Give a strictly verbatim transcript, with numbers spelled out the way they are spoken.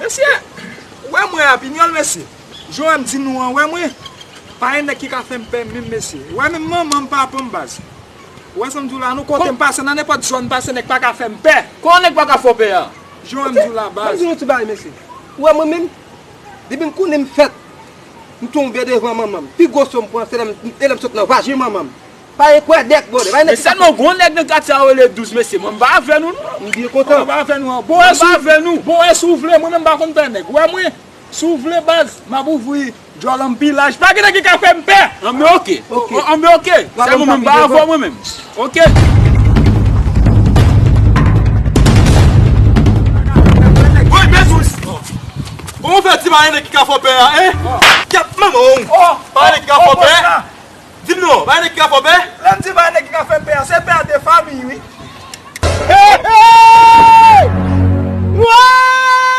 Mesye, ou wè mwen a Pinyòl, mesye. Jan w wè m di nou an, ou wè mwen. Pa gen nèg ki ka fè m pè menm, mesye. Ou wè menm manman m pa pran m baz. Ou wè sa m di w la, nou kote m pase, nan nenpòt zòn m pase, nèg pa ka fè m pè. Kòman nèg pa ka fè w pè a? Jan w wè m di w la, baz. Ban m di nou ti bagay, mesye. Ou wè mwen menm, depi m konnen m fèt, m tonbe devan manman m. Pi gwo so m pran, se lè m, e lè m sot nan vajen manman m. Pa gen kwè dèk, brother. Pa gen nèg ki ka fè. Men sèlman gon nèg nan katye a rele douz, mesye. Mwen m pa avè nou, non. M byen kontan. Mwen m pa avè nou, an. Bon, e si w vle, mwen m pa avè nou, an. Bon, e si w vle, mwen menm m pa konn pè nèg. Ou wè mwen, si w vle, baz, m ap ouvri djòl anpil laj. Pa gen nèg ki ka fè m pè. An, men oke. Oke. An, men oke. Sèlman mwen m pa avè w, mwen menm. Oke. Woy, men sou. Kòman w fè di pa gen nèg ki ka fè w pè a, en? Kèt manman w. Pa gen nèg ki ka fè w pè. Di m non, pa gen nèg ki ka fè w pè? Lè m di pa gen nèg ki ka fè m pè a, se pè a de fanmi, wi. Hey, hey! Woy!